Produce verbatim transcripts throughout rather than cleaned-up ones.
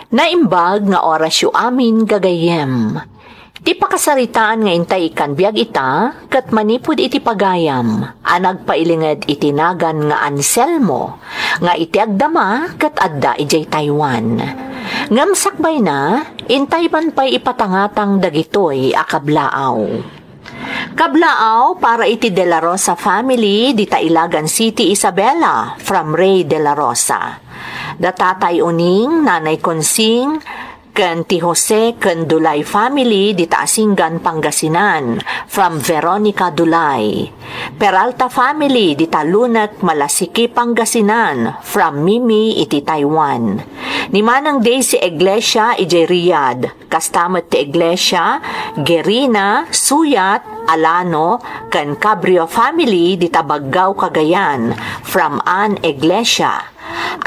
Naimbag nga orasyo amin, gagayyem. Ti pakasaritaan nga intay ikkan biag ita, ket manipud iti pagayam a nagpailinged iti nagan nga Anselmo, nga iti agdama ket adda idiay Taiwan. Ngem sakbayna, intay man pay ipatangatang dagitoy a kablaaw. Kablaaw para iti De La Rosa family, dita Ilagan City, Isabela, from Ray De La Rosa. Da Tatay Uning, Nanay Consing, ken ti Jose ken Dulay family, dita Asingan, Pangasinan, from Veronica Dulay. Peralta family, dita Lunek, Malasiqui, Pangasinan, from Mimi iti Taiwan. Ni Manang Daisy Iglesia, idiay Riyadh. Kasta met ti Iglesia, Gerina, Suyat, Alano, ken Cabrio family, dita Baggao, Cagayan, from Ann Iglesia.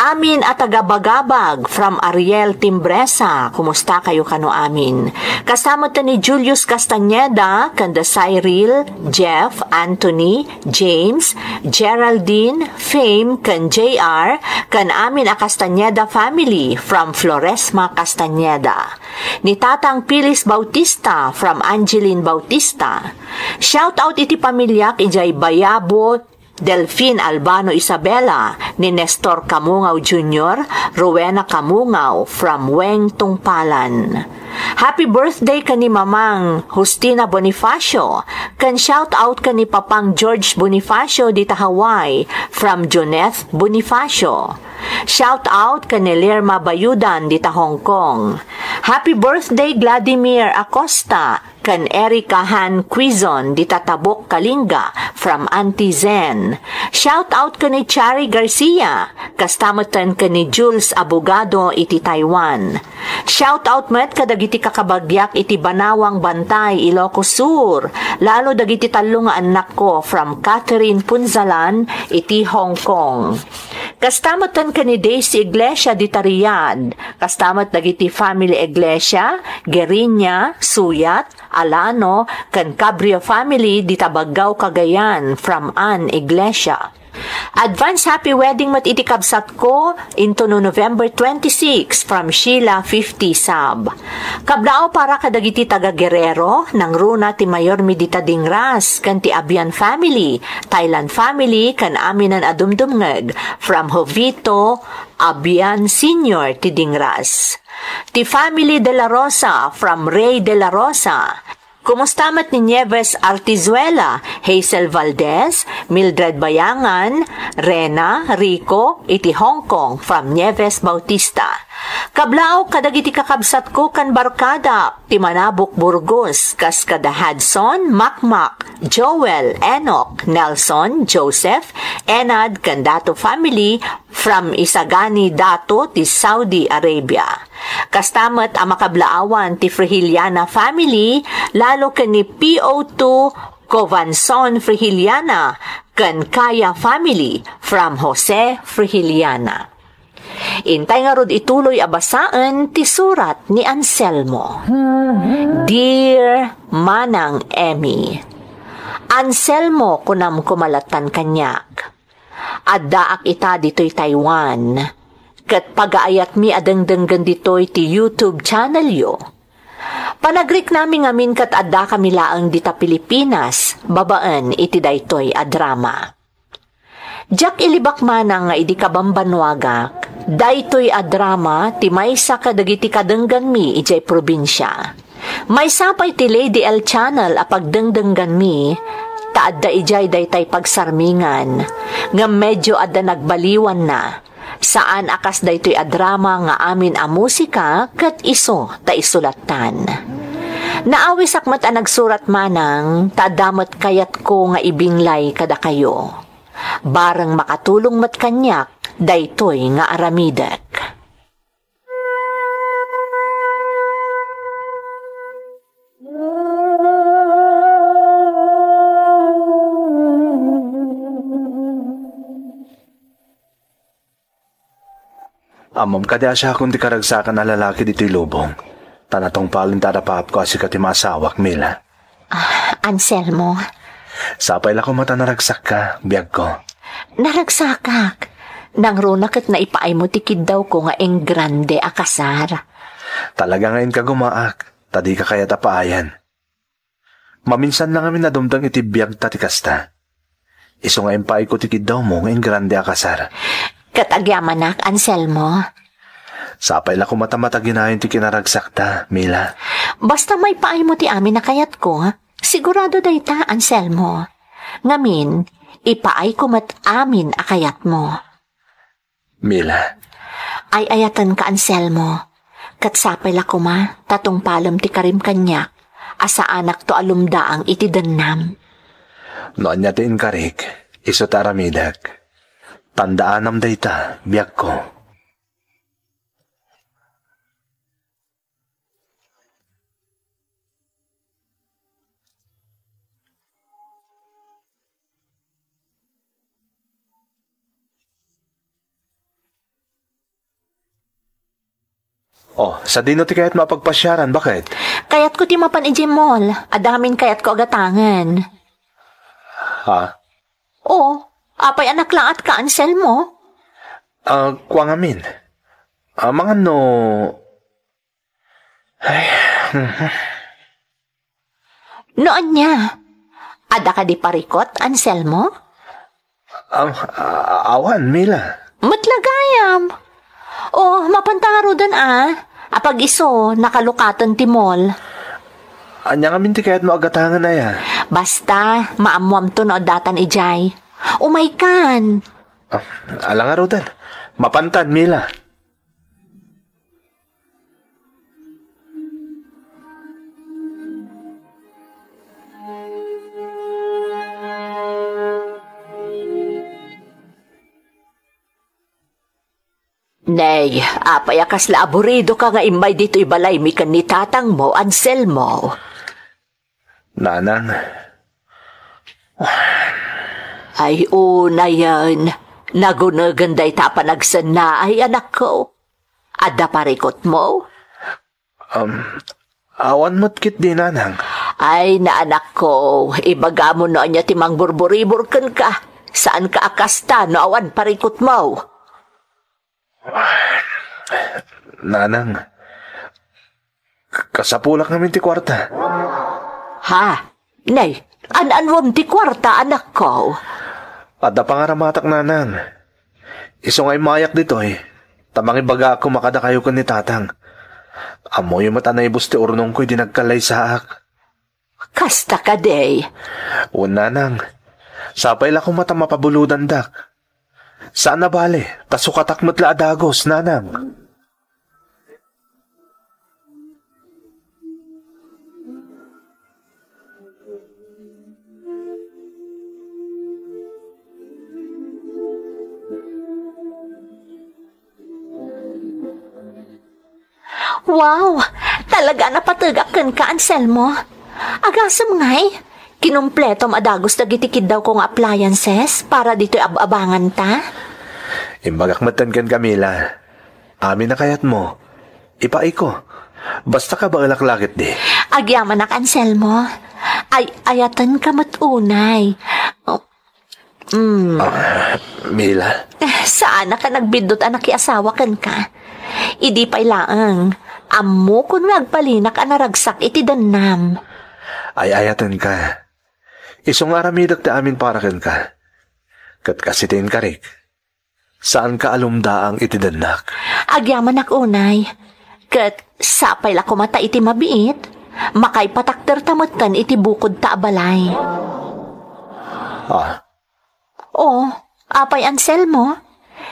Amin a taga Bagabag, from Ariel Timbresa, kumusta kayo kano amin? Kasta met ni Julius Castañeda, ken da Cyril, Jeff, Anthony, James, Geraldine, Fame, ken J R, ken amin a Castañeda family, from Floresma Castañeda. Ni Tatang Pilis Bautista from Angeline Bautista. Shout out iti pamiliak idiay Bayabo, Delfin Albano Isabela, ni Nestor Kamungaw Junior, Rowena Kamungaw from Weng Tungpalan. Happy birthday ken ni Mamang Justina Bonifacio, ken shout out ken ni Papang George Bonifacio dita Hawaii from Joneth Bonifacio. Shout out ken ni Lerma Bayudan dita Hong Kong. Happy birthday, Vladimir Acosta, ken Erica Han Quizon dita Tabuk, Kalinga, from Auntie Zen. Shout out ken ni Chari Garcia, kasta metten ken ni Jules Abogado iti Taiwan. Shout out met kadagiti kakabagiak iti Banawang Bantay, Ilocos Sur, lalo dagiti tallo nga annakko from Catherine Punzalan iti Hong Kong. Kasta metten ken ni Daisy Iglesia dita Riyadh. Kasta met dagiti family Iglesia, Gerinya, Suyat, Alano, ken Cabrio family dita Baggao, Cagayan, from Ann Iglesia. Advance happy wedding met iti kabsatko, intono November twenty-six, from Sheila fifty sab. Kablaaw para kadagiti taga Guerrero, nangruna ti mayormi dita Dingras, ken ti Abian family, Thailand family, ken aminen a dumdumngeg, from Jovito Abian Senior ti Dingras. Ti family De La Rosa, from Ray De La Rosa. Kumusta met ni Nieves Artizuela, Hazel Valdez, Mildred Bayangan, Rena, Rico, iti Hong Kong, from Nieves Bautista. Kablaaw kadagiti kakabsatko ken barkada, ti Manabuk Burgos, kas kada Hudson, Makmak, Joel, Enoch, Nelson, Joseph, Enad, ken Dato family, from Isagani Dato ti Saudi Arabia. Kasta met a makablaawan ti Frigiliana family, lalo ken ni P O two Covanson Frigiliana ken Kaya family from Jose Frigiliana. Intay ngarud ituloy a basaen ti surat ni Anselmo. Dear Manang Emmy, Anselmo, kunam koma lattan kaniak. Addaak ita ditoy Taiwan, ket pagaayatmi a dengdenggen ditoy ti YouTube channelyo. Panagriknami ngamin ket addakami laeng dita Pilipinas babaen iti daytoy a drama. Diak ilibak manang nga idi kabambannuagak, daytoy a drama ti maysa kadagiti kadengganmi idiay probinsia. Maysa pay ti Lady L Channel a pagdengdengganmi, ta adda idiay daytay pagsarmingan, ngem medio adda nagbaliwanna. Saan a kas daytoy a drama nga amin a musika ket isu ta isulattan. Naawisak met a nagsurat manang ta adda met kayatko nga ibinglay kadakayo. Bareng makatulong met kaniak daytoy nga aramidek. Ammom kadi a siakon ti karagsakan a lalaki ditoy lubong? Ta natungpalen ta adda paapko a sika ti maasawak, Mila. Ah, Anselmo. Sapay la koma ta naragsakka, biagko. Naragsakak. Nangruna ket naipaaymo ti kiddawko nga engrande a kasar. Talaga nga inkagumaak, ta dika kayat a paayan. Maminsan la ngamin a dumteng iti biagta ti kasta. Isu nga impaayko ti kiddawmo nga engrande a kasar. Ket agyamanak, Anselmo. Sapay la koma ta mataginayon ti kinaragsakta, Mila. Basta maipaaymo ti amin a kayatko, sigurado dayta, Anselmo. Ngamin, ipaayko met amin a kayatmo. Mila. Ay-ayatenka, Anselmo. Ket sapay la koma ta tungpalem ti karim kaniak a saanakto a lumdaang iti dennam. No ania ti inkarik, isu ti aramidek. Tandaanam dayta, biagko. Oh, sadino ti kayatmo a pagpasiaran, baket? Kayatko ti mapan idiay mall. Adda ngamin kayatko a gatangen. Ha? Oh, apay a naklaat ka, Anselmo? Ah, kua ngamin. Ah, mangan no Ay, mhm. No ania? Adda kadi parikut, Anselmo? Am, a-, awan, Mila. Met la gayam. Oh, mapanta ngaruden a. Apag-isu, nakalukaten ti mall. Ania ngamin ti kayatmo a gatangen aya? Basta, maammoamto no addatan idiay. Umaykan. Ah, ala ngaruden. Mapantan, Mila. Nay, apay a kasla aburidoka nga immay ditoy balaymi ken ni tatangmo, Anselmo? Nanang. Ay, unayen, nagunegen dayta a panagsennaay, anakko. Adda parikutmo? Um, awan met ketdi, nanang. Ay, naanakko, ibagam no ania ti mangburburibor kenka. Saanka a kasta no awan parikutmo. Nanang, kasapulak ngamin ti kuarta. Ha? Nay, an-anuem ti kuarta, anakko? Adda pangaramatak, nanang. Isu nga immayak ditoy, ta mangibagaak koma kadakayo ken ni tatang. Ammoyo met a naibus ti urnongko idi nagkallaysaak. Kasta kadi? Wen, nanang. Sapay la koma ta mapabulodandak. Saan a bale, ta sukatak met la a dagus, nanang. Wow! Talaga a napategak kenka, Anselmo. Agasem ngay, kinumpletom a dagus dagiti kiddawko nga appliances para ditoy ab-abanganta. Imbagak metten kenka, Mila. Amin a kayatmo, ipaayko. Basta kabaelak la ketdi. Agyamanak, Anselmo. Ay, ayatenka met unay. Mm. Ah, Mila. Eh, saanak a nagbiddut a nakiasawa kenka. Idi pay laeng, ammokon nga agbalinak a naragsak iti dennam. Ay-ayatenka. Isu nga aramidek ti amin para kenka. Ket kas iti inkarik, saanka a lumdaang iti dennak. Agyamanak unay. Ket sapay la koma ta iti mabiit, makaipatakderta metten iti bukodta a balay. Ah. O, apay, Anselmo?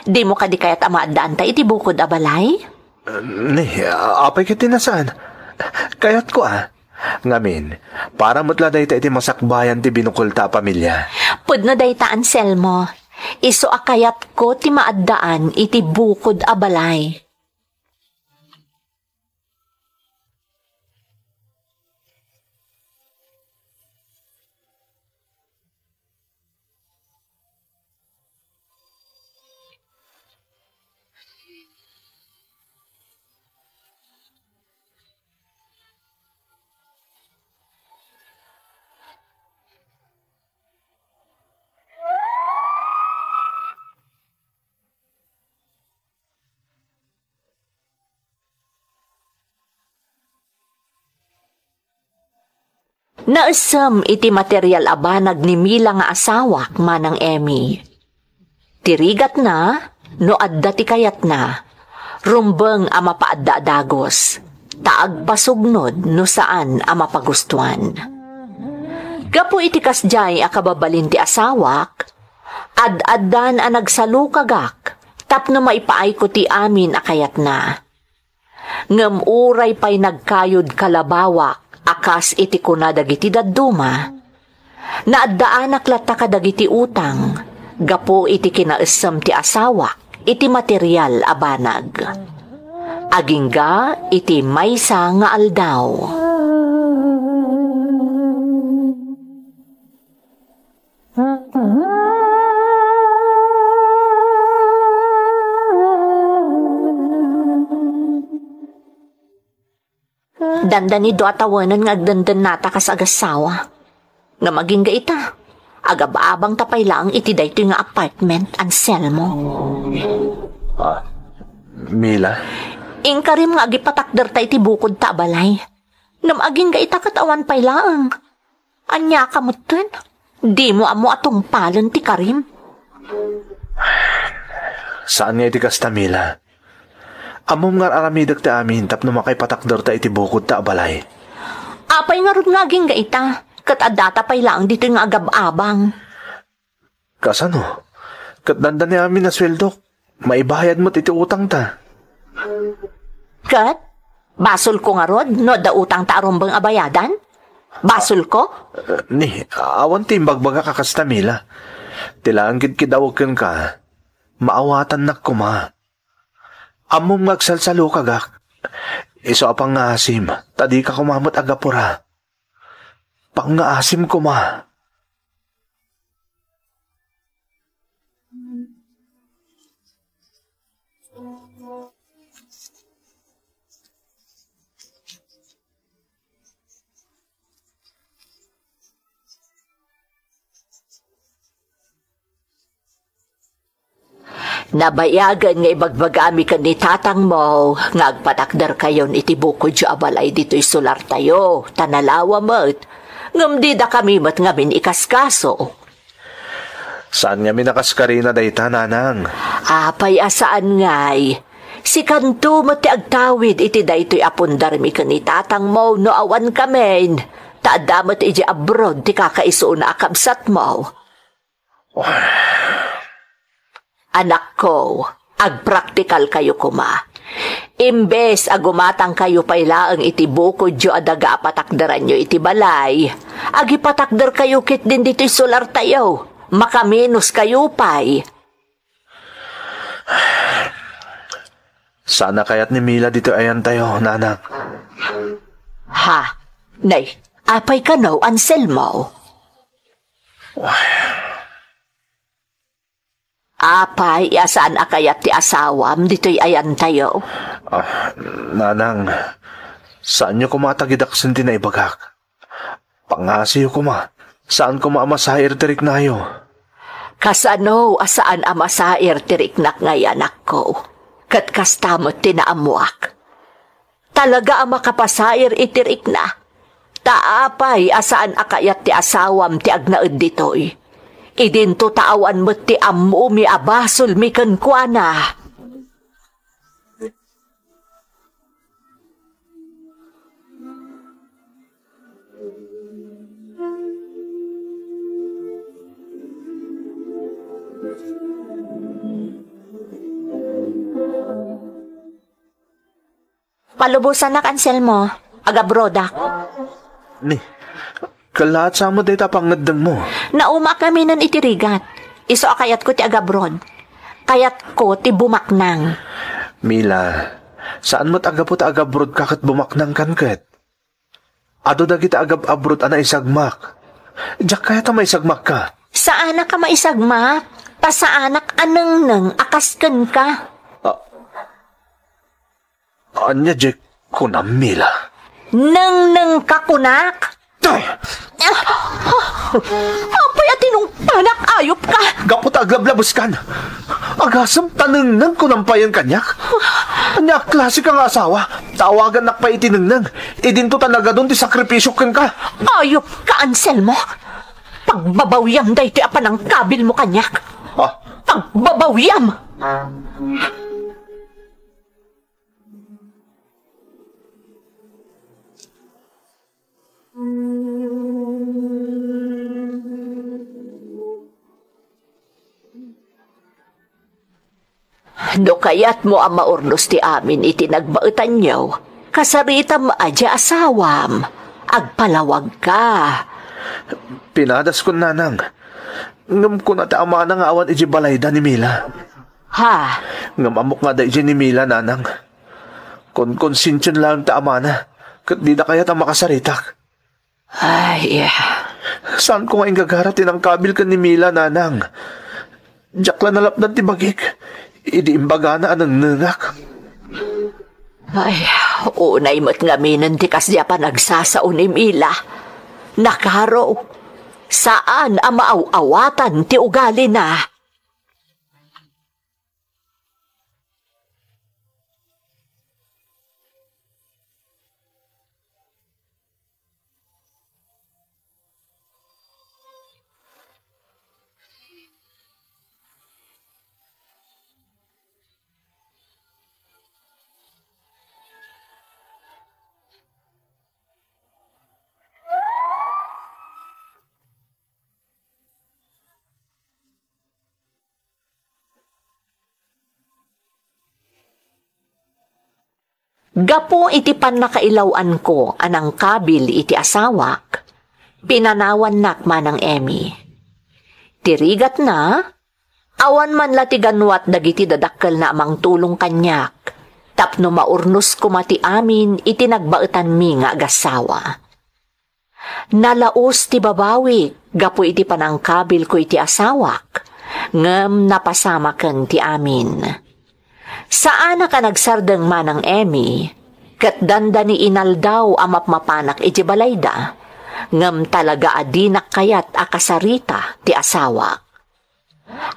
Dimo kadi kayat a maaddaanta iti bukod a balay? Ni, apay ket ti nasaan? Kayatko a. Ngamin, para met la dayta iti masakbayan ti binukolta a pamilia. Pudno dayta, Anselmo. Isu a kayatko ti maaddaan iti bukod a balay. Naessem iti material a banag ni Mila nga asawak, Manang Emmy. Ti rigatna, no adda ti kayatna, rumbeng a mapaadda a dagus, ta agpasugnod no saan a mapagustuan. Gapu iti kasdiay a kababalin ti asawak, ad-addan a nagsalukagak tapno maipaayko ti amin a kayatna. Ngem uray pay nagkayod kalabawak a kas iti kuna dagiti dadduma, naaddaanak latta kadagiti utang gapu iti kinaessem ti asawak iti material a banag. Agingga iti maysa nga aldaw. Dandani dua tawenen nga agdendennata kas agassawa. Ngem agingga ita, agab-abangta pay laeng iti daytoy nga apartment, Anselmo. Ah, Mila? Inkarim nga agipatakderta iti bukodta a balay. Ngem agingga ita ket awan pay laeng. Ania ka metten? Dimo ammo a tungpalen ti karim? Saan nga iti kasta, Mila. Ammom nga ar-aramidek ti amin tapno makaipatakderta iti bukodta a balay. Apay ngarud nga agingga ita, ket addata pay laeng ditoy nga agab-abang. Kasano? Ket dandani amin a sueldok, maibayad met iti utangta. Ket? Basolko ngarud no adda utangta a rumbeng a bayadan? Basolko? Eh, ni, awan ti imbagbagak a kasta, Mila. Ti laeng kidkidawek kenka, maawatannak koma. Ammom nga agsalsalukagak. Isu a pangngaasim, ta dika koma met agapura. Pangngaasim koma. Nabayagen nga ibagbagami ken ni tatangmo nga agpatakderkayon iti bukodyo a balay ditoy solartayo, ta nalawa met ngem didakami met ngamin ikaskaso. Saan ngamin a kaskarina dayta, nanang? Apay a saan ngay? Sikanto met ti agtawid iti daytoy a pundarmi ken ni tatangmo no awan kamin, ta adda met idiay abroad ti kakaisuna a kabsatmo. Anakko, agpraktikalkayo koma. Imbes a gumatangkayo pay laeng iti bukodyo a daga a patakderanyo iti balay, agipatakderkayo ketdin ditoy solartayo. Makamenos kayo pay. Saan a kayat ni Mila ditoy ayantayo, nanang. Ha? Nay, apay kano, Anselmo? Apay a saan a kayat ti asawam ditoy ayantayo? Ah, nanang, saanyo koma a tagidaksen ti naibagak. Pangngasiyo koma, saan koma a masair ti riknayo. Kasano a saan a masair ti riknak ngay, anakko? Ket kasta met ti naammuak. Talaga a makapasair iti rikna. Ta apay a saan a kayat ti asawam ti agnaed ditoy? Idinto ta awan met ti ammomi a basolmi kenkuana. Palubosanak, Anselmo. Agabrodak. Ni, kallaat sa met dayta pangngeddengmo. Naumaak ngaminen iti rigat. Isu a kayatko ti agabrod. Kayatko ti bumaknang. Mila, saan met a gapu ta agabrodka ket bumaknangkan ket. Adu dagiti agab-abrod a naisagmak. Diak kayat a maisagmakka. Saanak a maisagmak, ta saanak a nengneng a kas kenka. Ah, Ania diay kunam, Mila? Nengnengka kunak? Apay a tinungpanak, ayupka! Gapu ta aglablabeskan. Agasem ta nengneng ko nampayen kaniak. Ania a klaseka nga asawa? Tawagannak pay iti nengneng. Idinto ta nagadun ti sakrifisiok kenka. Ayupka, Anselmo! Pagbabawiam daytoy a panangkabilmo kaniak. Ah. Pagbabawiam! No kayatmo a maurnos ti amin iti nagbaetanyo, kasaritam a di asawam. Agpalawagka. Pinadaskon, nanang. Ngem kuna ti amana nga awan idiay balayda ni Mila. Ha? Ngem ammok nga adda idiay ni Mila, nanang. Konkonsension laeng ti amana, ket dida kayat a makasaritak. Ay, saanko nga inggagara ti nangkabil ken ni Mila, nanang. Diak la nalapdan ti bagik idi imbagana a nengnengak. Ay, unay met ngaminen ti kasdi a panagsasao ni Mila. Nakaro, saan a maaw-awatan ti ugalina. Gapu iti pannakailaw-anko a nangkabil iti asawak, pinanawannak Manang Emmy. Ti rigatna, awan man la ti ganuat dagiti dadakkelna a mangtulong kaniak tapno maurnos koma ti amin iti nagbaetanmi nga agassawa. Nalaus ti babawik gapu iti panangkabilko iti asawak, ngem napasamaken ti amin. Saanak a nagsardeng Manang Emmy, ket dandani inaldaw a mapmapanak iti balayda, ngem talaga a dinak kayat a kasarita ti asawak.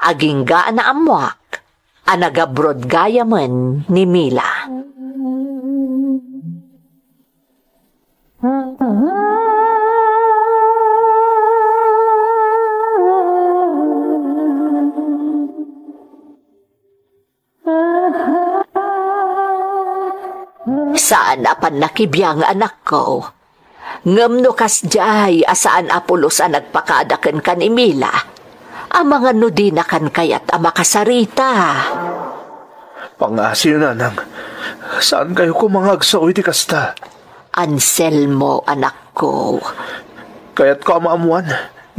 Agingga a naammoak a nagabrod gayamen ni Mila. Saan a pannakibiang, anakko. Ngem no kasdiay a saan a pulos a nagpakada kenka ni Mila, amangan no dinakan kayat a makasarita. Pangngaasim, nanang. Saankayo koma nga agsao iti kasta. Anselmo, anakko. Kayatko a maammuan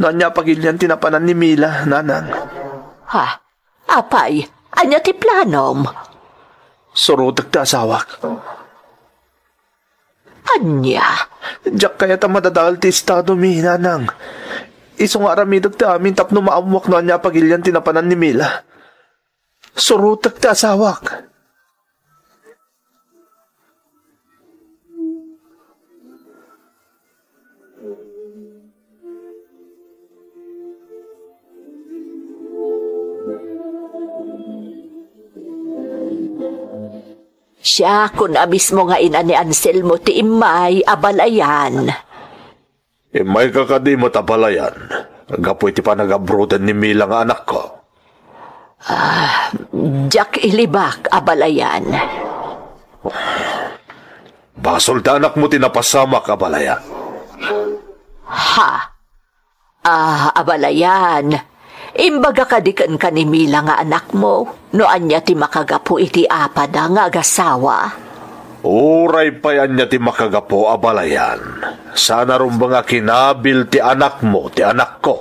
no ania a pagilian ti napanan ni Mila, nanang. Ha? Apay, ania ti planom? Surotek ti asawak. Ania? Diak kayat a madadael ti estadomi, nanang. Isu nga aramidek ti amin tapno maammuak no ania a pagilian ti napanan ni Mila. Surotek ti asawak. Siakon a mismo nga ina ni Anselmo ti immay, abalayan. Immayka kadi met, abalayan, gapu iti panagabroden ni Mila nga anakko? Ah, diak ilibak, abalayan. Basol ta anakmo ti napasamak, abalayan. Ha? Ah, abalayan. Imbaga kadi kenka ni Mila nga anakmo, no ania ti makagapu iti apada nga agasawa? Uray pay ania ti makagapu, abalayan, saan a rumbeng a kinabil ti anakmo ti anakko.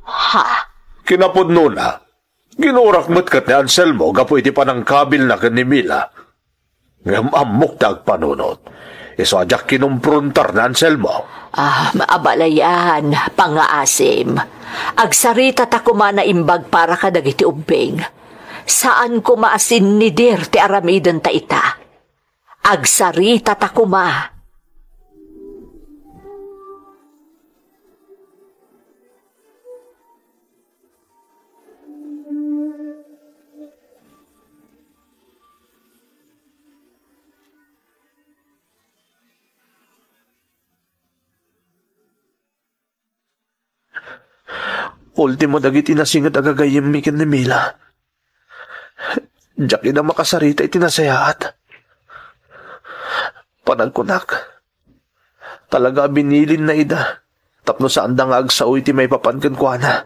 Ha? Kinapudnona, ginurak met ket ni Anselmo gapu iti panangkabilna ken ni Mila. Ngem ammok ti agpanunot. Isu a diak kinumprontar ni Anselmo. Ah, abalayan, pangngaasim. Agsarita ta koma naimbag para kadagiti ubbing. Saan koma a sinnidir ti aramiden ta ita. Agsarita ta koma. Ultimo dagiti nasinget a gagayyemmi ken ni Mila. Diak ida makasarita iti nasayaat. Panagkunak, talaga a binilinna ida tapno saanda nga agsao iti maipapan kenkuana.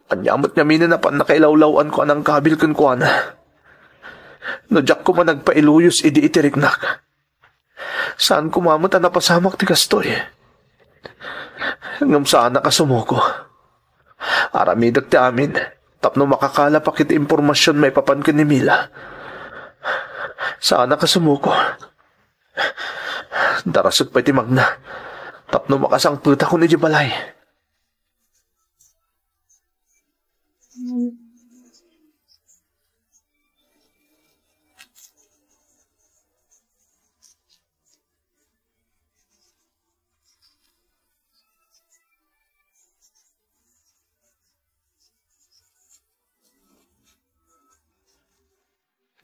Ania met ngamin a napan nakailawlaw-anko a nangkabil kenkuana no diak koma nagpailuyos idi iti riknak. Saan koma met a napasamak ti kastoy. Ngem saanak a sumuko. Aramidek ti amin tapno makakalapak iti impormasion maipapan ken ni Mila. Saanak a sumuko. Darasek pay ti magna tapno makasangpetakon idiay balay.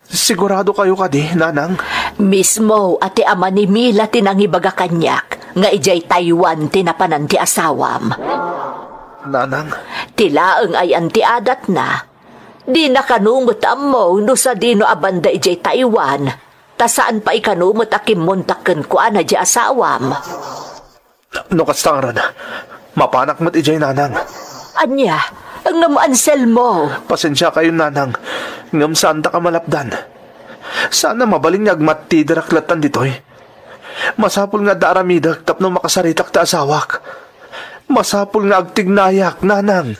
Sigurado kayo kadi, Nanang? Mismo a ti ama ni Mila ti nangibaga kaniak nga idiay Taiwan ti napanan ti asawam. Nanang? Ti laeng ayan ti adatna. Dina kano met ammo no sadino a banda idiay Taiwan, ta saan pay kano met a kimmontak kenkuana ti asawam. No kasta ngarud, mapanak met idiay, Nanang. Ania? Ngem Anselmo? Pasensiakayon, Nanang, ngem saandak a malapdan. Saan a mabalin nga agmattiderak lattan ditoy. Masapul nga adda aramidek tapno makasaritak ti asawak. Masapul nga agtignayak, Nanang.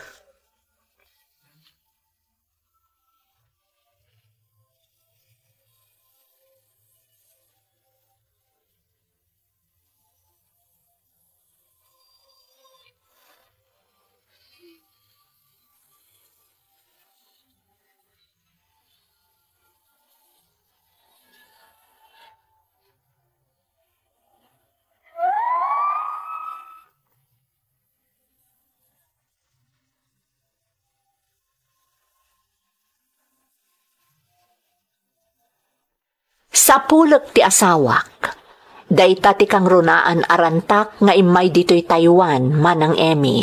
Sapulek ti asawak. Dayta ti kangrunaan a rantak nga immay ditoy Taiwan, Manang Emmy.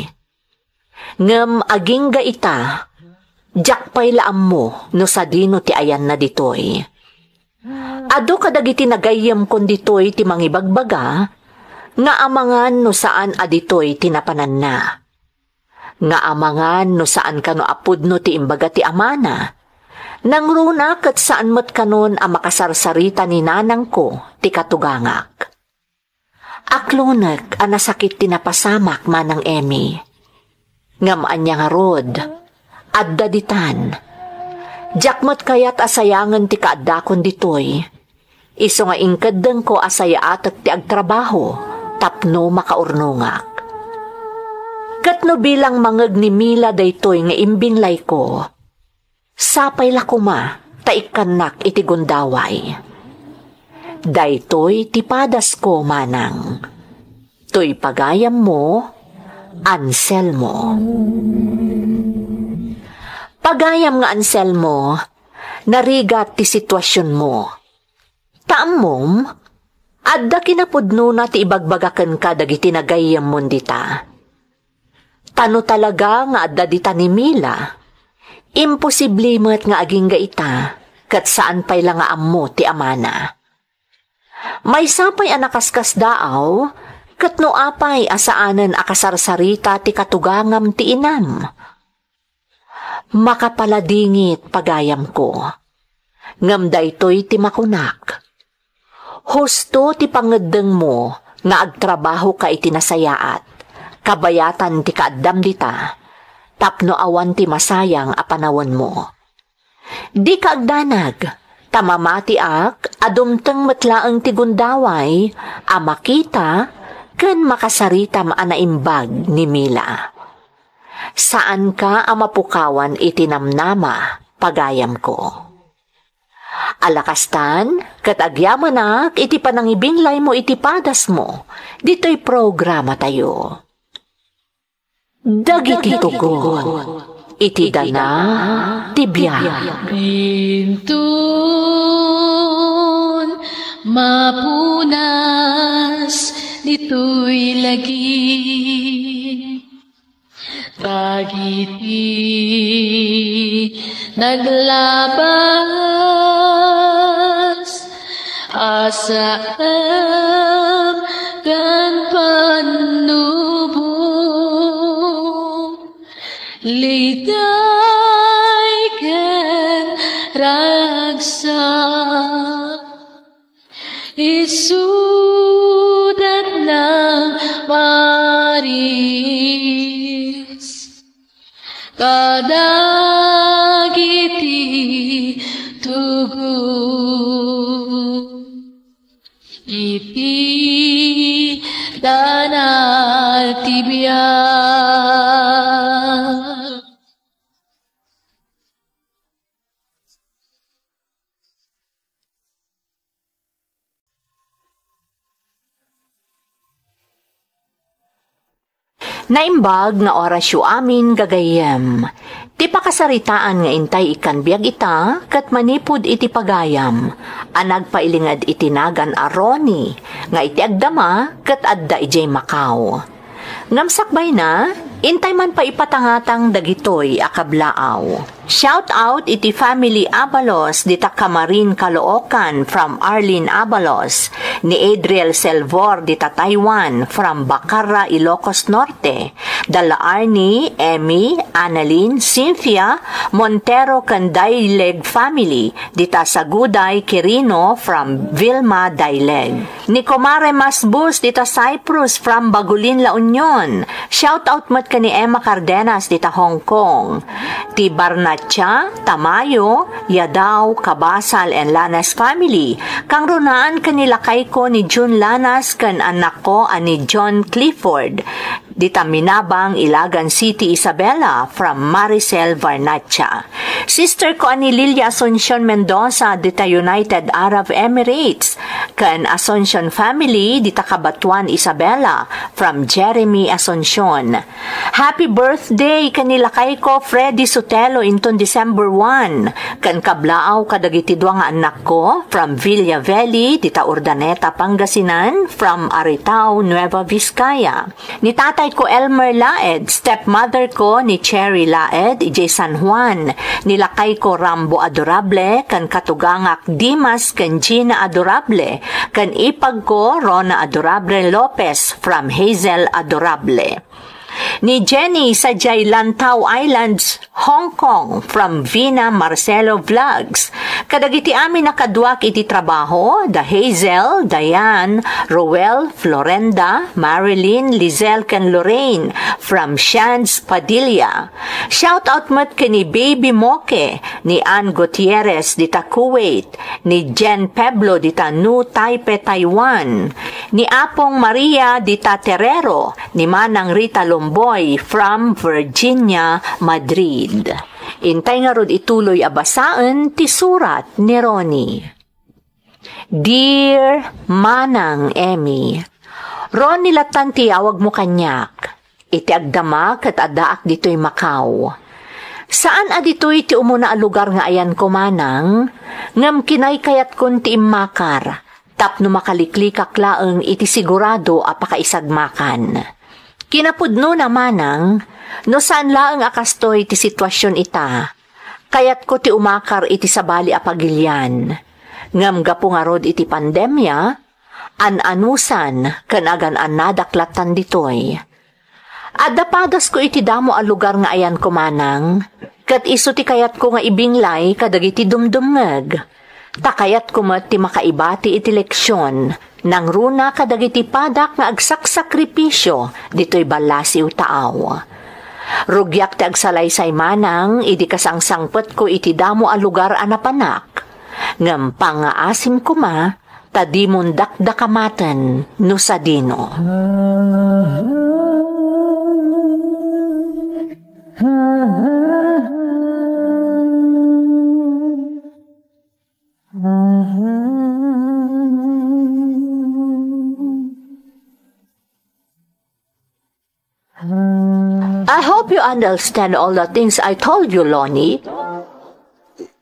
Ngem agingga ita, diak pay la ammo no sadino ti ayanna ditoy. Adu kadagiti nagayyemkon ditoy ti mangibagbaga nga amangan no saan a ditoy ti napananna. Nga amangan no saan kano a pudno ti imbaga ti amana. Nangruna ket saan met kanon a makasarsarita ni nanangko ti katugangak. Aklonek a nasakit ti napasamak, Manang Emmy. Ngem ania ngarud, adda ditan. Diak met kayat a sayangen ti kaaddakon ditoy. Isu nga inkeddengko a sayaatek ti agtrabaho tapno makaurnongak. Ket no bilang mangeg ni Mila daytoy nga imbinglayko, sapay la koma ta ikkannak iti gundaway. Daytoy ti padasko, Manang. Toy pagayammo, Anselmo. Pagayam nga Anselmo, narigat ti situasionmo. Ta ammom, adda kinapudnona ti ibagbaga kenka dagiti nagayyemmon dita. Ta no talaga nga adda dita ni Mila, imposible met nga agingga ita, ket saan pay la nga ammo ti amana. Maysa pay a nakaskasdaaw, ket no apay a saanen a kasarsarita ti katugangam ti inam? Makapaladingit, pagayamko. Ngem daytoy ti makunak. Husto ti pangeddengmo nga agtrabahoka iti nasayaat, kabayatan ti kaaddam dita, tapno awan ti masayang a panawenmo. Dika agdanag, ta mamatiak a dumteng met laeng ti gundaway a makita ken makasaritam a naimbag ni Mila. Saanka a mapukawan iti namnama, pagayamko. Ala kastan, ket agyamanak iti panangibinglaymo iti padasmo ditoy programatayo. Dagiti tugot iti dana ti biag. Inton mapunas ditoy lagi. Dagiti naglabas a saan ken pannubo, liday ken ragsak. Isudatna maris kadagiti tugot iti danal ti biag. Naimbag nga orasyo amin, gagayyem. Ti pakasaritaan nga intay ikkan biag ita ket manipud iti pagayam a nagpailinged iti nagan a Ronnie nga iti agdama ket adda idiay Macau. Ngem sakbayna, intay man pay ipatangatang dagitoy a kablaaw. Shout out iti family Abalos dita Camarin, Caloocan from Arlene Abalos, ni Adriel Selvor dita Taiwan from Bacarra, Ilocos Norte, dala Arnie, Emmy, Annalyn, Cynthia, Montero ken Daileg family dita Saguday, Quirino from Vilma Daileg. Ni Kumare Masbus dita Cyprus from Bagulin, La Union. Shout out met ken ni Emma Cardenas dita Hong Kong. Ti Barnachea, Tamayo, Yadaw, Cabasal, and Lanas family. Kangrunaan ken ni lakayko ni June Lanas ken annakko a ni John Clifford dita Minabang, Ilagan City, Isabela, from Maricel Varnacha. Sister ko a ni Lilia Asuncion Mendoza dita United Arab Emirates, ken Asuncion family dita Cabatuan, Isabela, from Jeremy Asuncion. Happy birthday ken ni lakayko Freddy Sotelo inton December one, ken kablaaw kadagiti dua nga annakko from Villa Veli dita Urdaneta, Pangasinan, from Aritao, Nueva Vizcaya. Ni tatayko Elmer Laed, stepmother ko ni Cherry Laed, idiay San Juan, ni lakayko Rambo Adorable, ken katugangak Dimas ken Gina Adorable, ken ipagko Rona Adorable Lopez from Hazel Adorable. Ni Jenny sadiay Lantau Islands, Hong Kong, from Vina Marcelo Vlogs. Kadagiti amin a kaduak iti trabaho, da Hazel, Diane, Roel, Florenda, Marilyn, Lizelle, ken Lorraine, from Shands Padilla. Shout out met ken ni Baby Moke, ni Ann Gutierrez dita Kuwait, ni Jen Peblo dita New Taipei, Taiwan, ni Apong Maria dita Terrero, ni Manang Rita Lomboy from Virginia, Madrid. Intay ngarud ituloy a basaen ti surat ni Ronnie. Dear Manang Emmy, Ronnie lattan ti awagmo kaniak. Iti agdama ket addaak ditoy Macau. Saan a ditoy ti umuna a lugar nga ayanko, Manang, ngem kinaykayatkon ti immakar tapno makaliklikak laeng iti sigurado a pakaisagmakan. Kinapudnona, Manang, no saan laeng a kastoy ti situasion ita, kayatko ti umakar iti sabali a pagilian. Ngem gapu ngarud iti pandemia, an-anusan ken agan-annadak lattan ditoy. Adda padasko iti damo a lugar nga ayanko, Manang, ket isu ti kayatko nga ibinglay kadagiti dumdumngeg. Ta kayatko met ti makaibati iti leksion nangruna kadagiti padak nga agsaksakripisio ditoy ballasiw taaw. Rugiak ti agsalaysay, Manang, idi kasangsangpetko iti damo a lugar a napanak. Ngem pangngaasim koma ta dimon dakdakamaten no sadino. I hope you understand all the things I told you, Lonnie.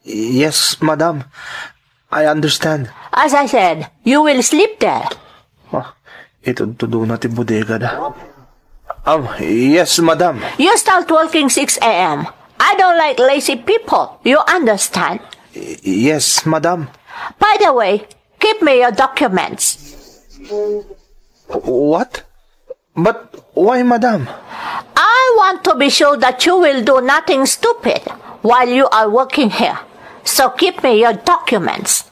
Yes, madam. I understand. As I said, you will sleep there. Ah, itudtudona ti bodega da. Um, yes, madam. You start working six a m. I don't like lazy people. You understand? Y-, yes, madam. By the way, give me your documents. What? But why, madam? I want to be sure that you will do nothing stupid while you are working here. So give me your documents.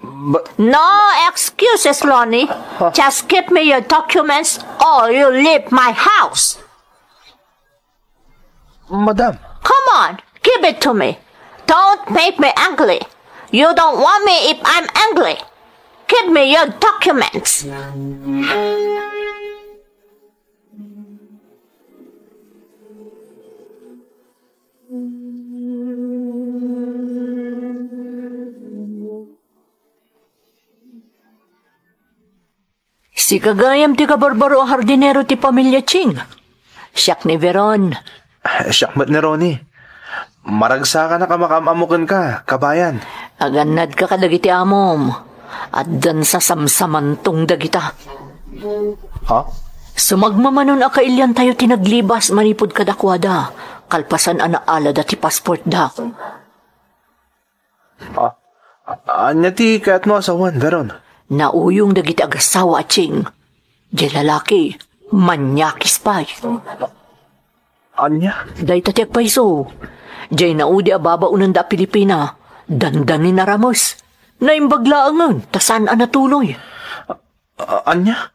But no excuses, Lonnie. Huh? Just give me your documents or you leave my house. Madam. Come on, give it to me. Don't make me angry. You don't want me if I'm angry. Give me your documents. Sika gayam ti kabarbaro a hardinero ti pamilia Ching. Siak ni Veron. Siak met ni Ronnie. Maragsakanak a makaam-ammo kenka, kabayan. Agannadka kadagiti amom. Addan sasamsamantong dagita. Ha? Sumagmamanon a kailiantayo ti naglibas manipud kadakuada, kalpasan a naalada ti passportda. Ah, ania ti kayatmo a sawen, Veron? Nauyong dagiti agassawa a Ching. Diay lalaki, maniakis pay. Ania? Dayta ti agpayso. Diay naudi a babaonenda a Pilipina, dandanin a rames. Naimbag laengen, ta saan a natuloy. A-, ania?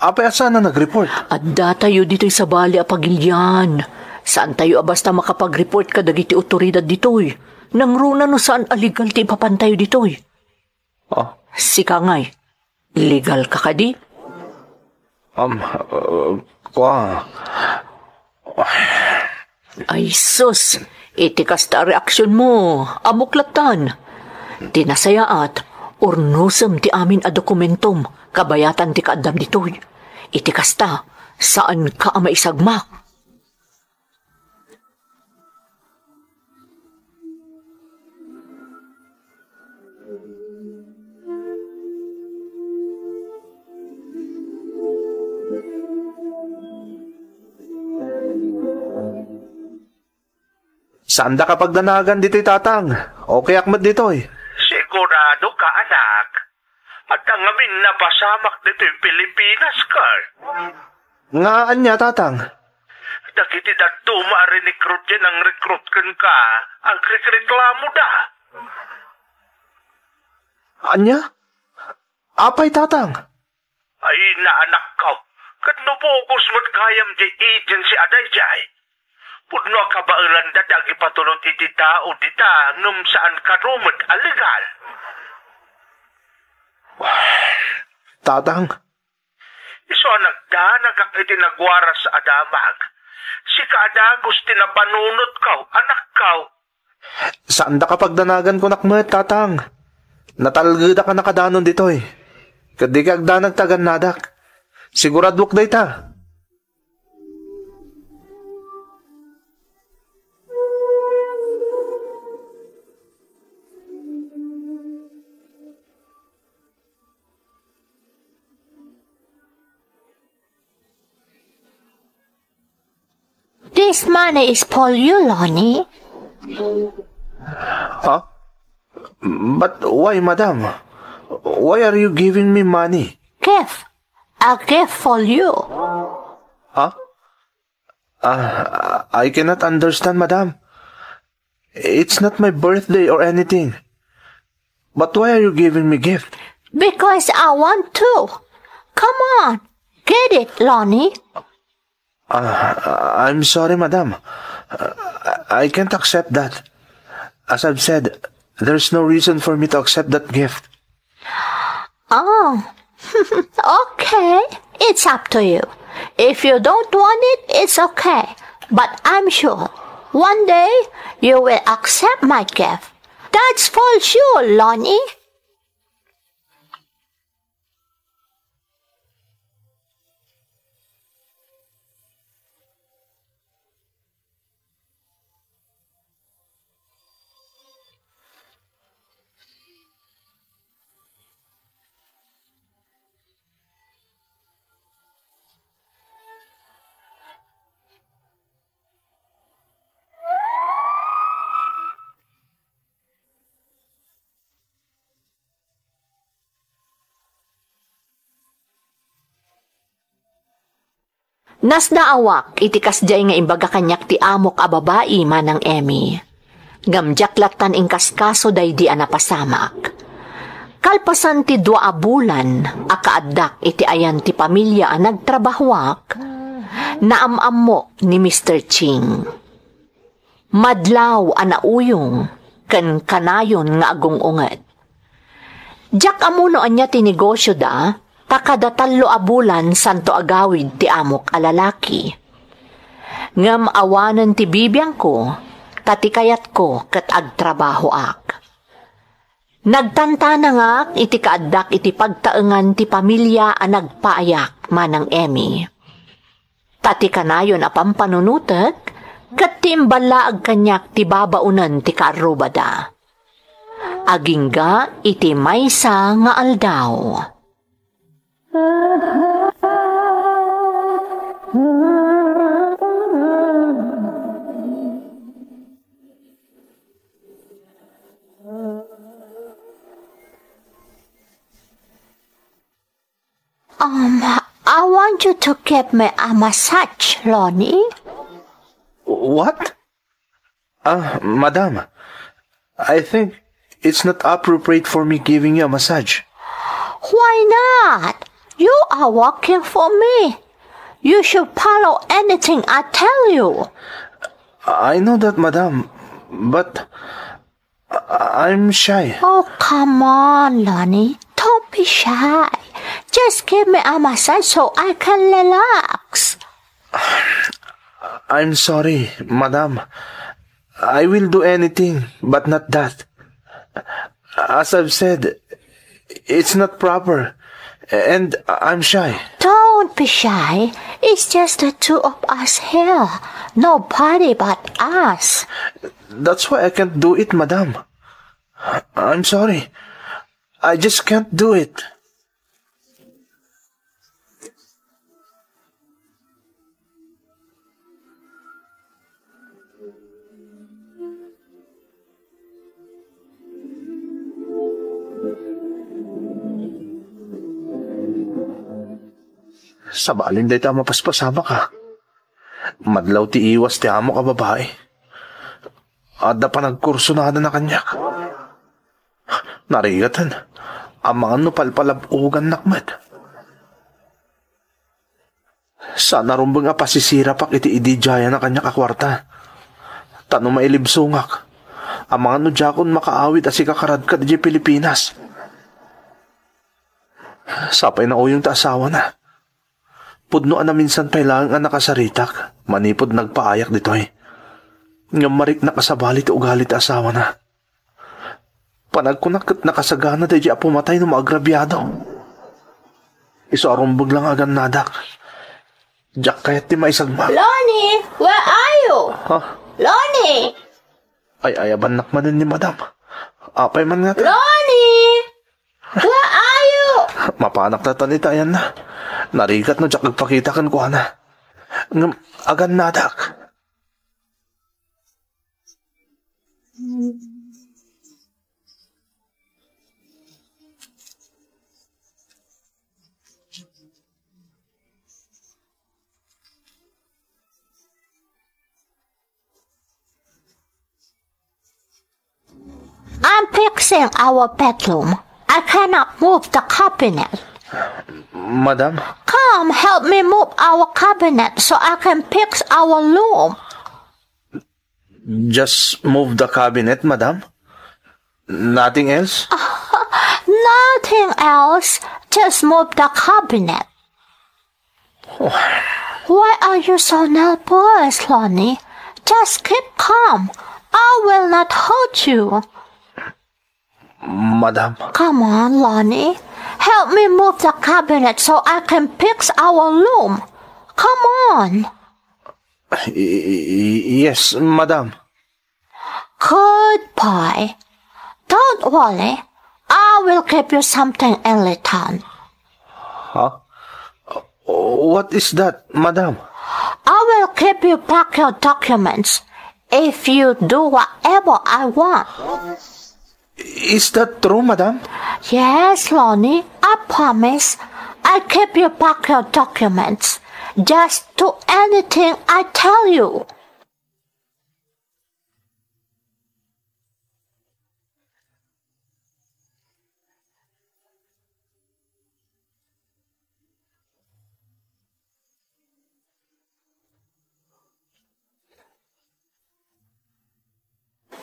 Apay a saan a nag-report? Addatayo ditoy sabali a pagilian. Saantayo a basta makapag-report kadagiti otoridad ditoy. Nangruna no saan a legal ti ipapantayo ditoy. Ah. Sika ngay, legal ka kadi? Um, uh, kwa. Ay sus, iti kasta a reaksionmo, ammok lattan. Ti nasayaat, urnosem ti amin a dokumentom, kabayatan ti kaaddam ditoy. Iti kasta, saanka a maisagmak. Saandak a pagdanagan ditoy, Tatang. Okayak met ditoy. Sigurado ka, anak? Adda ngamin napasamak ditoy Pilipinas, Carl. Nga ania, Tatang? Dagiti dadduma a rinikruto a nangrekrut kenka, agrekreklamoda. Ania? Apay, Tatang? Ay, naanakko. Ket no bugos met gayam diay agency a daydiay, pudno a kabaelanda ti agipatulod iti tao dita ngem saan kano met a legal. Tatang. Isu a nagdanagak iti nagwaras a damag. Sika a dagus ti napanunotko, anakko. Saandak a pagdanagan, kunak met, Tatang. Natalgedak a nakadanon ditoy. Ket dika agdanag ta agannadak. Siguraduak dayta. This money is for you, Lonnie. Huh? But why, madam? Why are you giving me money? Gift. A gift for you. Huh? Ah, I cannot understand, madam. It's not my birthday or anything. But why are you giving me gift? Because I want to. Come on, get it, Lonnie. Ah, I'm sorry, madam. Ah, I can't accept that. As I've said, there's no reason for me to accept that gift. Oh, okay. It's up to you. If you don't want it, it's okay. But I'm sure one day you will accept my gift. That's for sure, Lonnie. Nasdaawak iti kasdiay nga imbaga kaniak ti amok a babai, Manang Emmy. Ngem diak lattan inkaskaso daydi a napasamak. Kalpasan ti dua a bulan a kaaddak iti ayan ti pamilia a nagtrabahoak, naam-ammok ni Mister Ching. Madlaw a nauyong ken kanayon nga agung-unget. Diak ammo no ania ti negosyoda, ta kada tallo a bulan santo agawid ti amok a lalaki. Ngem awanen ti bibiangko, ta ti kayatko ket agtrabahoak. Nagtantanangak iti kaaddak iti pagtaengan ti pamilia a nagpaayak, Manang Emmy. Ta ti kanayon a pampanunotek ket ti imballaag kaniak ti babaonen ti kaarrubada. Agingga iti maysa nga aldaw. Um, I want you to give me a massage, Lonnie. What? Ah, madam, I think it's not appropriate for me giving you a massage. Why not? You are working for me. You should follow anything I tell you. I know that, madam, but I- I'm shy. Oh, come on, Lonnie. Don't be shy. Just give me a massage so I can relax. I'm sorry, madam. I will do anything, but not that. As I've said, it's not proper, and I'm shy. Don't be shy. It's just the two of us here. Nobody but us. That's why I can't do it, madam. I'm sorry. I just can't do it. Sabalin dayta a mapaspasamak, a. Madlaw ti iwas ti amok a babai. Adda panagkursunadana kaniak. Narigaten. Amangan no palpalab-ogannak met. Saan a rumbeng a pasisirapak iti ididiayana kaniak a kuarta. Ta no mailibsongak, amangan no diakon makaawid a sikakarad kad idiay Pilipinas. Sapay nauyong ti asawana. Pudno a naminsan pay laeng a nakasaritak manipud nagpaayak ditoy. Ngem mariknak a sabali ti ugali ti asawana. Panagkunak ket nakasagana daydi a pumatay no maagrabiado. Isu a rumbeng la nga agannadak. Diak kayat ti maisagmak. Lonnie, where are you? Ha? Lonnie! Ay-ayabannak manen ni madam. Apay man nga ta? Lonnie! Where are you? Mapanak ta tan itayanna. Narigat no diak agpakita kenkuana. Ngem agannadak. I'm fixing our bedroom. I cannot move the cabinet. Madam? Come, help me move our cabinet so I can fix our room. Just move the cabinet, madam. Nothing else? Nothing else. Just move the cabinet. Why are you so nervous, Lonnie? Just keep calm. I will not hurt you. Madam. Come on, Lonnie. Help me move the cabinet so I can fix our room. Come on. Y- y- yes, madam. Good boy. Don't worry. I will give you something in return. Huh? What is that, madam? I will give you back your documents if you do whatever I want. Is that true, madam? Yes, Lonnie, I promise. I give you back your documents. Just do anything I tell you.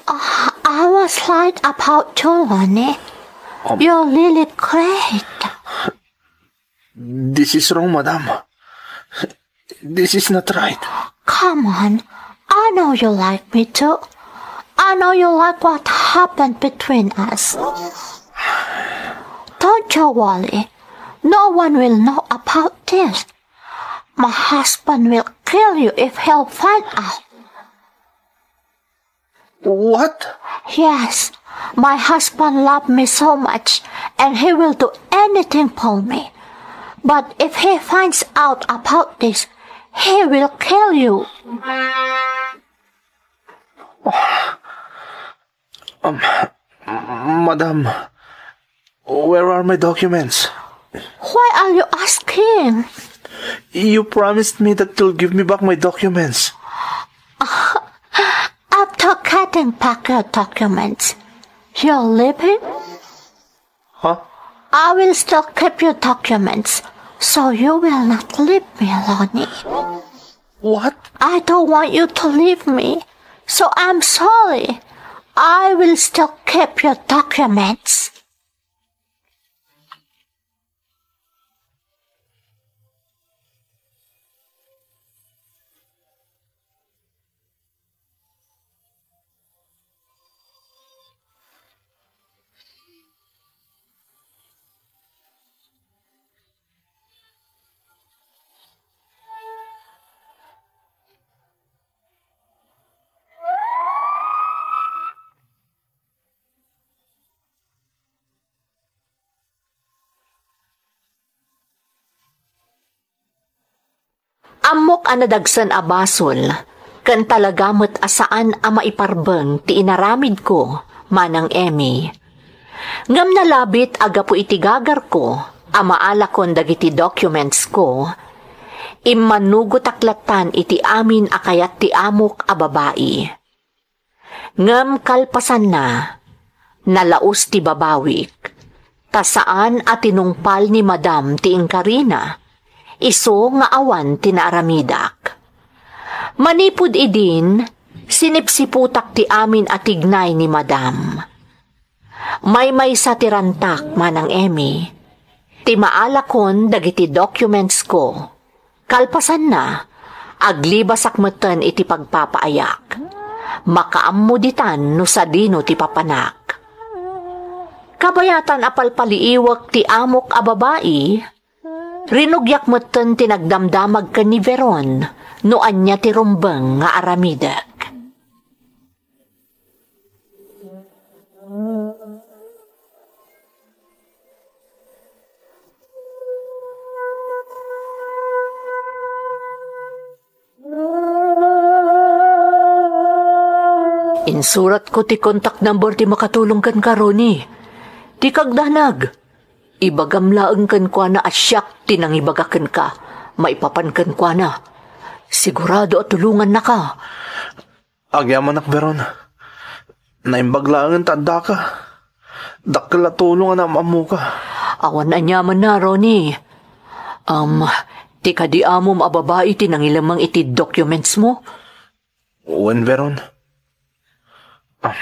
Ah, I was right about you, Ronnie. Um, You're really great. This is wrong, madam. This is not right. Come on. I know you like me too. I know you like what happened between us. Don't you worry. No one will know about this. My husband will kill you if he'll find out. What? Yes, my husband loved me so much, and he will do anything for me. But if he finds out about this, he will kill you. Um, madam, where are my documents? Why are you asking? You promised me that you'll give me back my documents. After getting back your documents, you're leaving? Huh? I will still keep your documents, so you will not leave me, Ronnie. What? I don't want you to leave me, so I'm sorry. I will still keep your documents. Ammok a nadagsen a basol, ken talaga met a saan a maiparbeng ti inaramidko, Manang Emmy. Ngem nalabit a gapu iti gagarko a maalakon dagiti documentsko, immanugotak lattan iti amin a kayat ti amok a babai. Ngem kalpasanna, nalaus ti babawik, ta saan a tinungpal ni Madam ti inkarina, isu nga awan ti naaramidak. Manipud idin, sinipsiputak ti amin a tignay ni Madam. Maymaysa ti rantak, Manang Emmy, ti maalakon dagiti documentsko. Kalpasanna, aglibasak metten iti pagpapaayak. Makaammo ditan no sadino ti papanak. Kabayatan a palpaliiwek ti amok a babai, rinugyak metten ti nagdamdamag ken ni Veron no ania ti rumbeng nga aramidek. Insuratko ti contact number ti makatulong kenka, Ronnie. Dika agdanag. Ibagam laeng kenkuana a siak ti nangibaga kenka maipapan kenkuana. Sigurado a tulongannaka. Agyamanak, Veron. Naimbag laengen ta addaka. Dakkel a tulong a naam-ammoka. Awan aniamanna, Ronnie. Um, ti kadi amom a babai ti nangilemeng iti documentsmo? Wen, Veron. Ah,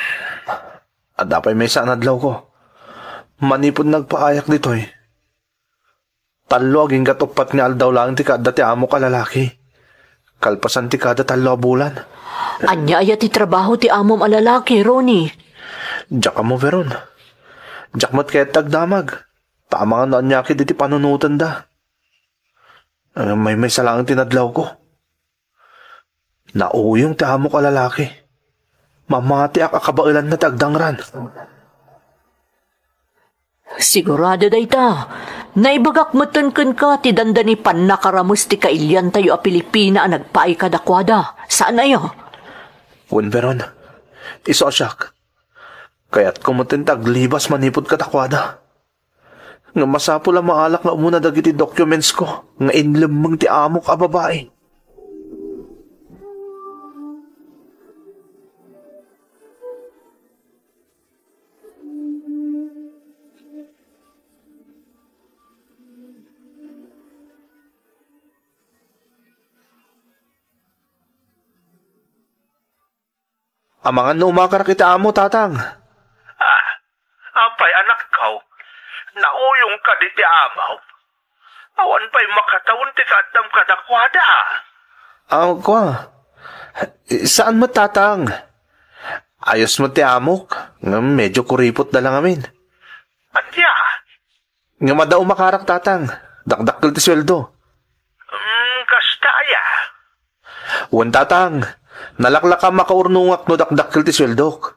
adda pay maysa a nadlawko. Manipud nagpaayak ditoy, tallo agingga't uppat nga aldaw laeng ti kaadda ti amok a lalaki. Kalpasan ti kada tallo a bulan. Ania aya ti trabaho ti amom a lalaki, Ronnie? Diak ammo, Veron. Diak met kayat ti agdamag. Ta amangan no ania ketdi ti panunotenda. Ah, maymaysa laeng ti nadlawko. Nauyong ti amok a lalaki. Mamatiak a kabaelanna ti agdangran. Sigurado dayta. Naibagak metten kenka ti dandani pannakarames ti kailiantayo a Pilipina a nagpaay kadakuada. Saan aya? Wen, Veron. Isu a siak, kayatko metten ti aglibas manipud kadakuada. Nga masapul a maalak nga umuna dagiti documents ko nga inlemmeng ti amok a babai. Amangan no umakarak iti amo, Tatang. Ah, apay, anakko? Nauyongka diti amo? Awan pay makatawen ti kaaddam kadakuada. Ah, kua. Saan met, Tatang? Ayos met ti amok. Ngem medyo kuripot da lang amin. Ania? Ngem adda umakarak, Tatang. Dakdakkel ti sueldo. Mm, kasta aya? Wen, Tatang. Nalaklaka makaurnongak no dakdakkel ti sueldok.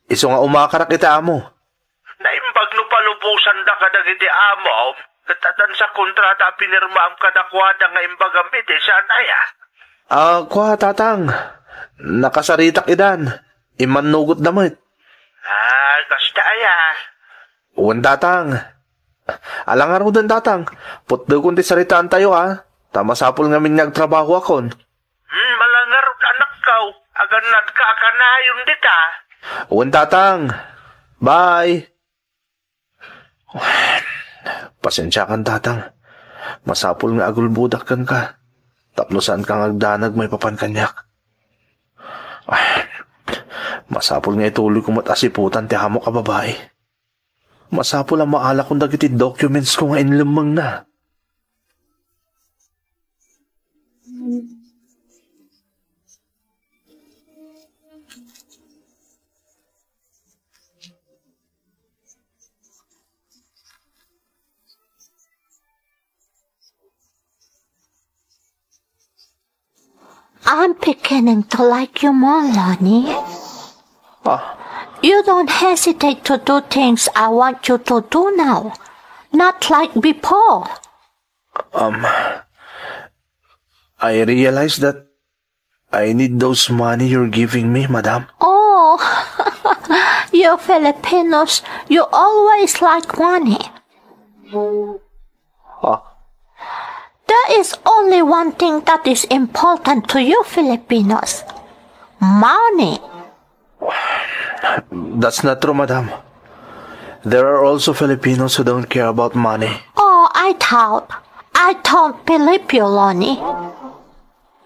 Isu nga umakarak iti amo. Naimbag no palubosan da kadagiti amo, ket addan sa kontrata a pinirmaam kadakuada nga imbagam iti saan aya? Ah, kua, Tatang. Nakasaritak idan. Immannugot da met. Ah, kasta aya? Wen, Tatang. Ala ngaruden, Tatang. Putdekon ti saritaantayo, a. Ta masapul ngamin nga agtrabahoakon. Hmm, ala ngarud, anakko. Agannadka a kanayon dita. Wen, Tatang. Bye. Pasensiakan, Tatang. Masapul nga agulbodak kenka. Tapno saanka nga agdanag maipapan kaniak. Masapul nga ituloyko met a siputan ti amok a babai. Masapul a maalakon dagiti documents ko nga inlemmengna. I'm beginning to like you more, Lonnie. Ah. You don't hesitate to do things I want you to do now. Not like before. Um, I realize that I need those money you're giving me, madam. Oh, you Filipinos, you always like money. Ah. There is only one thing that is important to you Filipinos. Money. That's not true, madam. There are also Filipinos who don't care about money. Oh, I doubt. I don't believe you, Lonnie.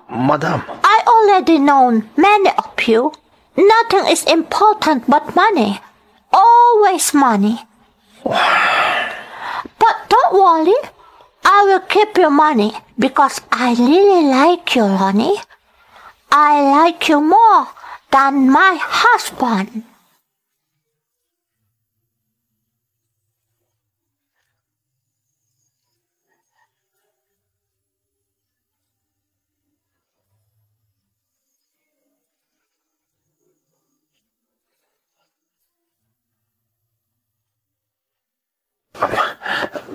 Madam. I already known many of you. Nothing is important but money. Always money. But don't worry. I will keep your money because I really like you, Lonnie. I like you more than my husband.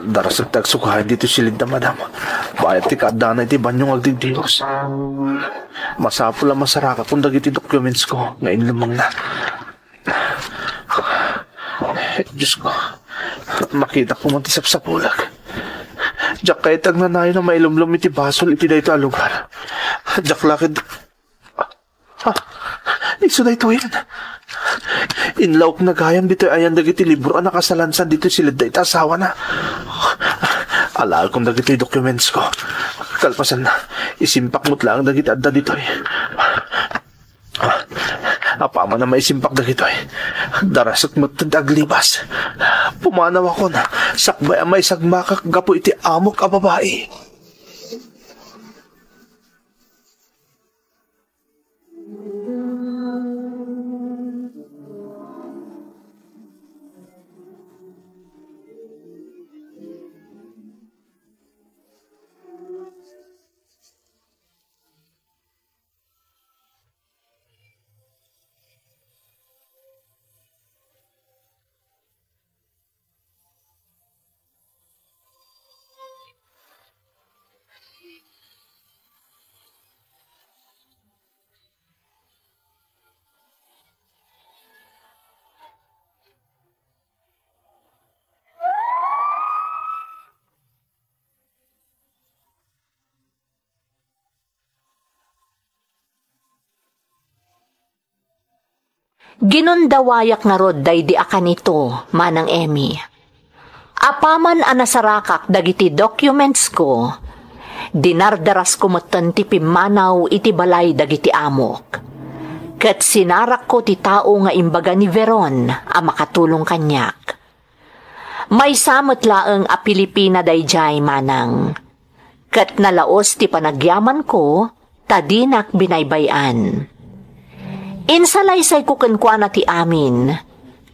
Darasek ti agsukayen ditoy silidda, madam. Bayat ti kaaddana iti banio nga agdigdiros. Masapul a masarakakon dagiti documents ko nga inlemmengna. Diyos ko, makitak man ti sapsapulek. Diak kayat agnanayon a mailumlom iti basol iti daytoy a lugar. Diak la ket Ah, isu daytoyen. Inlaokna gayam ditoy ayan dagiti libro a nakasalansan ditoy silidda iti asawana. Alaekon dagitoy documents ko. Kalpasanna, isimpak met laeng dagiti adda ditoy. Apaman a maisimpak dagitoy, darasek metten ti aglibas. Pumanawakon, sakbay a maisagmakak gapu iti amok a babai. Ginundawayak ngarud daydi a kanito, Manang Emmy. Apaman a nasarakak dagiti documentsko, dinardarasko metten ti pimmanaw iti balay dagiti amok. Ket sinarakko ti tao nga imbaga ni Veron a makatulong kaniak. Maysa met laeng a Pilipina daydiay, Manang. Ket nalaos ti panagyamanko ta dinak binaybay-an. Insalaysayko kenkuana ti amin,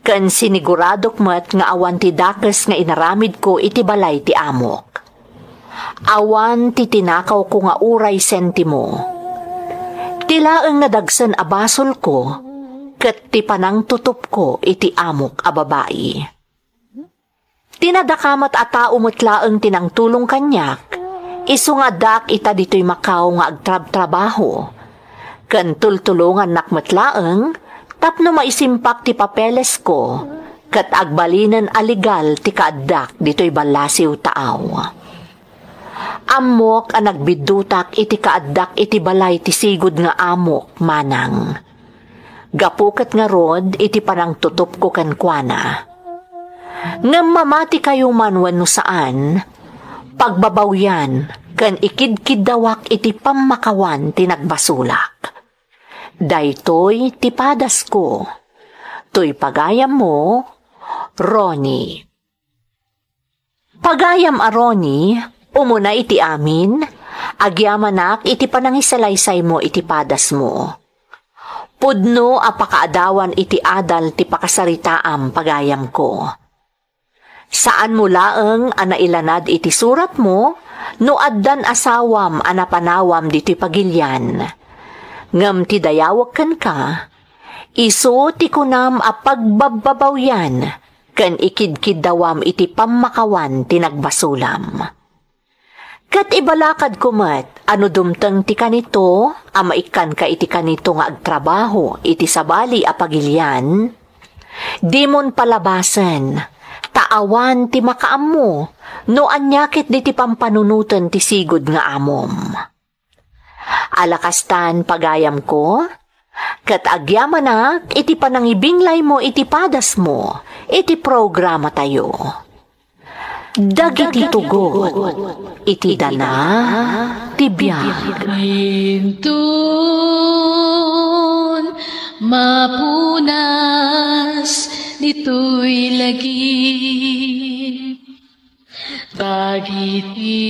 ken siniguradok met nga awan ti dakes nga inaramidko iti balay ti amok. Awan ti tinakawko nga uray sentimo. Ti laeng nadagsen a basolko ket ti panangtutupko iti amok a babai. Ti nadakamat a tao met laeng ti nangtulong kaniak, isu nga addaak ita ditoy Macau nga agtrabtrabaho. Ken tultulongannak met laeng tapno maisimpak ti papelesko ket agbalinen a legal ti kaaddak ditoy ballasiw taaw. Ammok a nagbiddutak iti kaaddak iti balay ti sigud nga amok, Manang. Gapu ket ngarud iti panangtutupko kenkuana. Ngem mamatikayo man wenno saan, pagbabawyan ken ikidkiddawak iti pammakawan ti nagbasolak. Daytoy ti padasko. Toy pagayammo, Ronnie. Pagayam a Ronnie, umuna iti amin, agyamanak iti panangisalaysaymo iti padasmo. Pudno a pakaadawan iti adal ti pakasaritaam, pagayamko. Saanmo laeng a nailanad iti suratmo no addan asawam a napanawam ditoy pagilian. Ngem ti dayawek kenka, isu ti kunam a pagbabbabawian ken ikidkiddawam iti pammakawan ti nagbasolam. Ket ibalakadko met a no dumteng ti kanito a maikkanka iti kanito nga agtrabaho iti sabali a pagilian, dimon palabasen, ta awan ti makaammo no ania ketdi ti pampanunoten ti sigud nga amom. Ala kastan, pagayamko, ket agyamanak iti panangibinglaymo iti padasmo iti programatayo. Dagiti tugot iti dana ti biag. Maintun mapunas ditoy lagip. Dagiti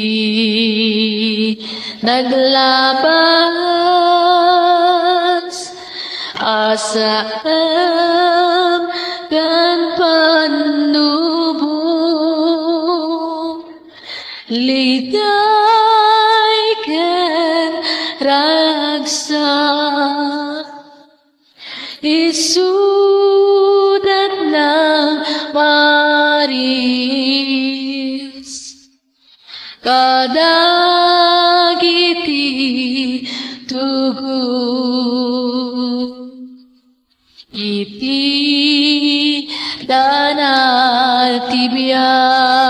naglabas a saem ken pannubo, ligay ken ragsak. Isudat nang maris kadagiti tugot iti dana ti biag.